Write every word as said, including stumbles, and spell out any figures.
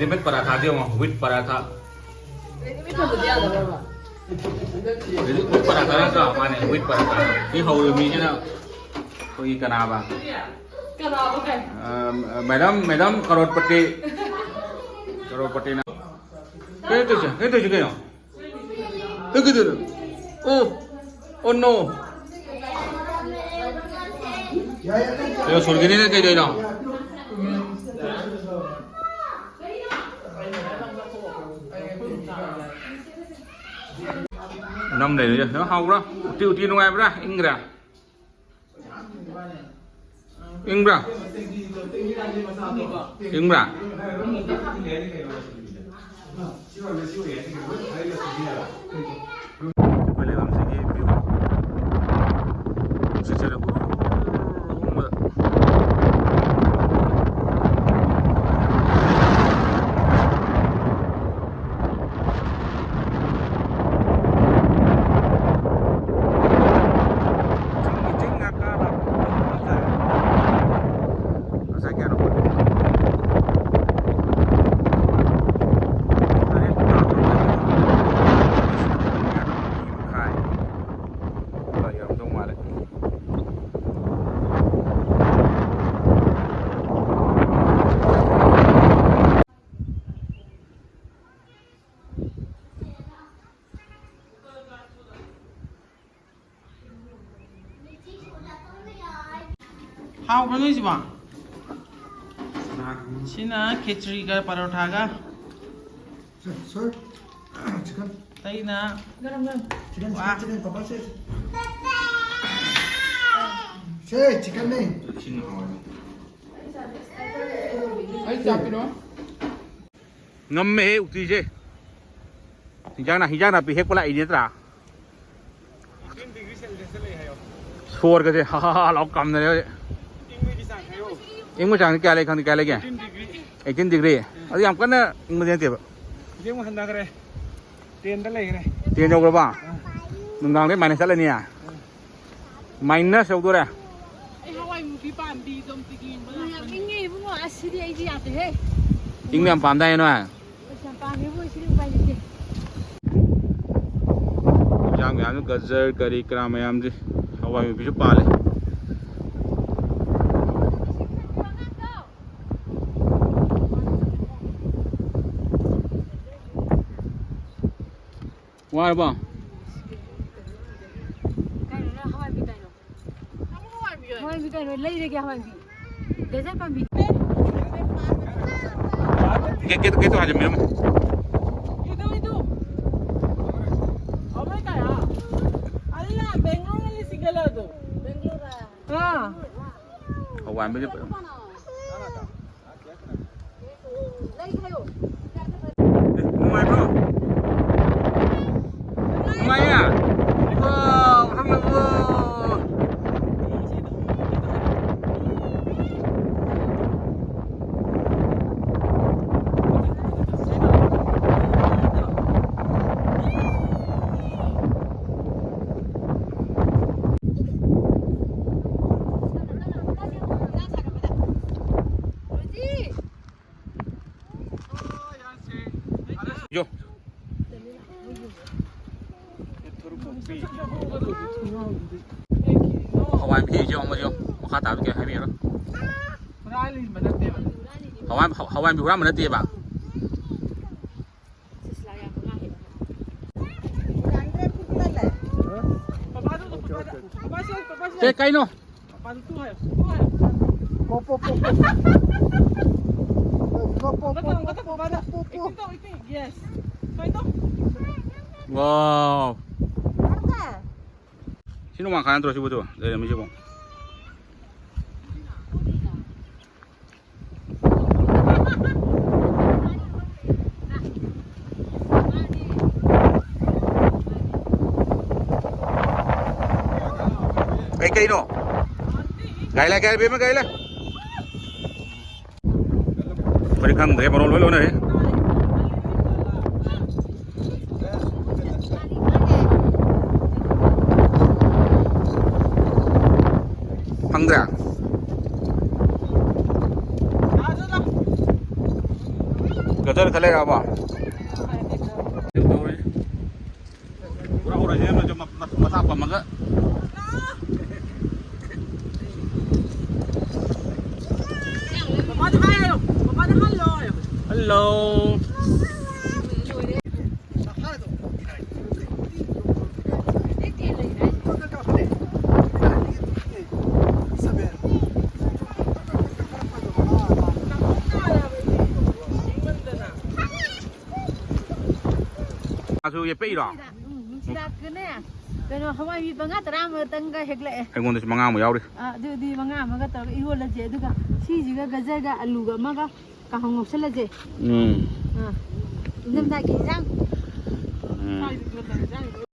Readymade ꯄꯔꯥꯊꯥꯗꯤ ꯌꯦꯡꯉꯣ, wheat ꯄꯔꯥꯊꯥ꯫ Readymade ꯄꯔꯥꯊꯥ ꯅꯠꯇ꯭ꯔꯣ? ꯃꯥꯅꯦ, wheat ꯄꯔꯥꯊꯥ꯫ ꯁꯤ ꯍꯧꯔꯤꯕ ꯃꯤꯁꯤꯅ ꯑꯩꯈꯣꯏꯒꯤ ꯀꯅꯥꯕ? ꯀꯅꯥꯕ ꯀꯩ? ꯑ, madam, madam ꯀꯔꯣꯔꯄꯇꯤ꯫ ꯀꯔꯣꯔꯄꯇꯤꯅ꯫ ꯀꯩꯅꯣ ꯇꯧꯔꯤꯁꯦ? ꯀꯩꯅꯣ ꯇꯧꯔꯤꯁꯦ ꯀꯩꯅꯣ? ꯀꯩ ꯀꯩꯗꯧꯔꯤꯅꯣ? ꯑꯣ, oh no꯫ ꯀꯩꯅꯣ, ꯁꯣꯔꯒꯤꯅꯤꯅ ꯀꯩꯗꯧꯔꯤꯅꯣ? ꯅꯝ ꯂꯩꯔꯦ꯫ ꯀꯩꯅꯣ, ꯍꯥꯎꯕ꯭ꯔꯥ? ꯎꯇꯤ, ꯎꯇꯤ ꯅꯨꯡꯉꯥꯏꯕ꯭ꯔꯥ? ꯏꯪꯒ꯭ꯔꯥ? ꯏꯪꯕ꯭ꯔꯥ? ꯏꯪꯕ꯭ꯔꯥ? ꯑꯩꯈꯣꯏ ꯂꯩꯐꯝꯁꯤꯒꯤ view꯫ ꯅꯨꯡꯁꯤꯠ ꯁꯤꯠꯂꯦ꯫ ꯎꯔꯨꯝ ꯎꯔꯨꯝ ꯎꯔꯨꯝ ꯎꯔꯨꯝ ꯎꯔꯨꯝ꯫ ꯆꯤꯡꯒꯤ ꯆꯤꯡ ꯉꯥꯛꯇ ꯂꯥꯛꯄ ꯍꯥꯏꯇꯥꯔꯦ꯫ ꯉꯁꯥꯏ ꯀꯌꯥꯅꯣ ꯄꯨꯡ ꯇꯔꯦꯠ ꯇꯥꯗ꯭ꯔꯣ? ꯃꯈꯥꯏ ꯑꯗꯨꯋꯥꯏ ꯌꯧꯔꯝꯗꯧ ꯃꯥꯜꯂꯦ꯫ ꯍꯥꯎꯕ꯭ꯔꯣ ꯅꯣꯏꯁꯤꯕꯣ? ꯁꯤꯅ ꯈꯦꯆ꯭ꯔꯤꯒ ꯄꯔꯣꯊꯥꯒ꯫ Sir, sir, chicken. ꯑꯇꯩꯅ ꯒꯔꯝ ꯒꯔꯝ꯫ Chicken, ꯋꯥ꯫ Chicken, chicken, papa, sir. Sir, chicken ꯅꯦ꯫ ꯑꯩ ꯆꯥꯛ ꯄꯤꯔꯛꯑꯣ꯫ ꯉꯝꯃꯦꯍꯦ ꯎꯇꯤꯁꯦ꯫ ꯍꯤꯟꯖꯥꯡ ꯅꯥ-, ꯍꯤꯟꯖꯥꯡ ꯅꯥꯄꯤ ꯍꯦꯛꯄ ꯂꯥꯛꯏꯅꯦ ꯅꯠꯇ꯭ꯔꯥ? ꯁꯣꯔꯒꯁꯦ ꯍꯥ ꯍꯥ ꯍꯥ ꯂꯥꯎ ꯀꯥꯝꯅꯔꯦ ꯍꯧꯖꯤꯛ꯫ ꯏꯪꯕꯒꯤ ꯆꯥꯡ ꯍꯥꯏꯌꯣ꯫ ꯏꯪꯕ ꯆꯥꯡꯁꯦ ꯀꯌꯥ ꯂꯩ ꯈꯪꯗꯦ, ꯀꯌꯥ ꯂꯩꯒꯦ? Eighteen degree꯫ Eighteen degree꯫ ꯑꯗꯨ ꯌꯥꯝ ꯀꯟꯅ ꯏꯪꯕꯗꯤ ꯅꯠꯇꯦꯕ꯫ ꯍꯧꯖꯤꯛ ꯑꯃꯨꯛ ꯍꯟꯊꯈ꯭ꯔꯦ꯫ Ten ꯗ ꯂꯩꯈ꯭ꯔꯦ꯫ Ten ꯌꯧꯈ꯭ꯔꯕ? ꯑꯥ꯫ ꯅꯨꯡꯗꯥꯡꯗꯩ minus ꯆꯠꯂꯅꯤ꯫ Minus ꯌꯧꯗꯣꯔꯦ꯫ ꯑꯩ ꯍꯋꯥꯏ ꯃꯨꯕꯤ ꯄꯥꯝꯕꯤꯗꯣ ꯑꯝꯇ ꯌꯦꯡꯕ ꯂꯥꯛꯄꯅꯦ꯫ ꯌꯥꯝ ꯏꯪꯉꯦ ꯏꯕꯨꯡꯉꯣ꯫ ꯑꯁ, ꯁꯤꯗꯤ ꯑꯩꯗꯤ ꯌꯥꯗꯦꯍꯦ꯫ ꯏꯪꯕ ꯌꯥꯝ ꯄꯥꯝꯗꯥꯏꯅꯦ ꯅꯣꯏ? ꯑꯁ, ꯌꯥꯝ ꯄꯥꯝꯃꯦꯕꯨ, ꯁꯤꯗꯤ ꯎꯄꯥꯏ ꯂꯩꯇꯦ꯫ ꯏꯟꯖꯥꯡ ꯃꯌꯥꯝꯗꯨ, ꯒꯖꯔ ꯀꯔꯤ ꯀꯔꯥ ꯃꯌꯥꯝꯗꯤ, ꯍꯋꯥꯏ ꯃꯨꯕꯤꯁꯨ ꯄꯥꯜꯂꯦ꯫ ꯋꯥꯔꯕꯣ? ꯀꯩꯅꯣ ꯅꯪ ꯍꯋꯥꯏ ꯃꯨꯕꯤ ꯀꯩꯅꯣ? ꯍꯋꯥꯏ ꯃꯨꯕꯤ ꯀꯩꯅꯣ? ꯂꯩꯔꯒꯦ ꯍꯋꯥꯏ ꯃꯨꯕꯤ꯫ ꯒꯖꯔ ꯄꯥꯝꯕꯤ꯫ ꯀꯦ-, ꯀꯦ-, ꯀꯦ-, ꯍꯥꯏꯖꯟꯕꯤꯔꯝꯃꯣ꯫ ಇದು, ಇದು. ಅವರೆಕಾಯಾ? ಅಲ್ಲ, ಬೆಂಗಳೂರಲ್ಲಿ ಸಿಗಲ್ಲ ಅದು. ಹಾ. ꯍꯋꯥꯏ ꯃꯨꯕꯤꯗꯤ ꯐꯖꯅ ꯅꯨꯡꯉꯥꯏꯕ꯭ꯔꯣ? ꯅꯨꯡꯉꯥꯏꯌꯦ? ꯋꯥꯎ, ꯃꯐꯝ ꯌꯧꯔꯕꯣ? ꯌꯣ꯫ ꯍꯋꯥꯏ ꯃꯨꯕꯤ ꯌꯦꯡꯉꯣ, ꯌꯦꯡꯉꯣ꯫ ꯃꯈꯥ ꯇꯥꯕꯗꯤ ꯀꯩ ꯍꯥꯏꯕꯤꯔꯣ? ꯍꯋꯥꯏ, ꯍꯋꯥꯏ ꯃꯨꯕꯤ ꯍꯨꯔꯥꯟꯕ ꯅꯠꯇꯦꯕ꯫ ꯀꯩ, ꯀꯩꯅꯣ? ꯄꯣ, ꯄꯣ, ꯄꯣ, ꯄꯣ꯫ ꯄꯣ, ꯄꯣ, ꯄꯣ, ꯄꯣ, ꯄꯣ, ꯄꯣ, ꯄꯣ꯫ ꯋꯥꯎ꯫ ꯁꯤ ꯅꯣꯡꯃꯥꯡꯈꯥ ꯅꯠꯇ꯭ꯔꯣ ꯁꯤꯕꯨ, ꯂꯩꯔꯝꯃꯤꯁꯤꯕꯣ? ꯀꯩ ꯀꯩꯅꯣ? ꯒꯥꯔꯤ ꯂꯥꯛꯑꯦ, ꯒꯥꯔꯤ, ꯕꯦꯝꯃ, ꯒꯥꯔꯤ ꯂꯥꯛꯑꯦ꯫ ꯑꯩꯈꯣꯏꯗꯤ ꯈꯪꯗ꯭ꯔꯦ, ꯃꯔꯣꯟ ꯂꯣꯏ ꯂꯣꯟꯅꯔꯦ꯫ ꯐꯪꯗ꯭ꯔꯦ? ꯒꯖꯔ ꯈꯔ ꯂꯩꯔꯛꯑꯕ? ꯄꯨꯔꯥ ꯎꯔꯁꯤ ꯃꯊꯥ ꯄꯝꯃꯒ꯫ ꯃꯄꯥꯗ ꯍꯥꯏꯌꯣ, ꯃꯄꯥꯗ ꯍꯜꯂꯣ ꯍꯥꯏꯌꯣ꯫ ꯍꯜꯂꯣ꯫ ꯃꯥꯁꯨ ꯌꯦꯞꯄꯛꯏꯔꯣ? ꯎꯝ, ꯅꯨꯡꯁꯤꯗꯥꯛꯀꯅꯦ꯫ ꯀꯩꯅꯣ, ꯍꯋꯥꯏ ꯃꯤ ꯃꯉꯥ ꯇꯔꯥ ꯑꯃꯇꯪꯒ ꯍꯦꯛꯂꯛꯑꯦ꯫ ꯑꯩꯉꯣꯟꯗꯁꯨ ꯃꯉꯥ ꯑꯃ ꯌꯥꯎꯔꯤ꯫ ꯑꯥ, ꯑꯗꯨꯗꯤ ꯃꯉꯥ ꯑꯃꯒ ꯇꯧꯔꯒ ꯏꯔꯣꯜꯂꯁꯦ꯫ ꯑꯗꯨꯒ ꯁꯤꯁꯤꯒ ꯒꯖꯔꯒ ꯑꯂꯨꯒ ꯑꯃꯒ ꯀꯥꯡꯍꯧ ꯉꯧꯁꯜꯂꯁꯦ꯫ ꯎꯝ꯫ ꯑꯥ, ꯏꯪꯊꯝꯊꯥꯒꯤ ꯏꯟꯖꯥꯡ꯫ ꯎꯝ꯫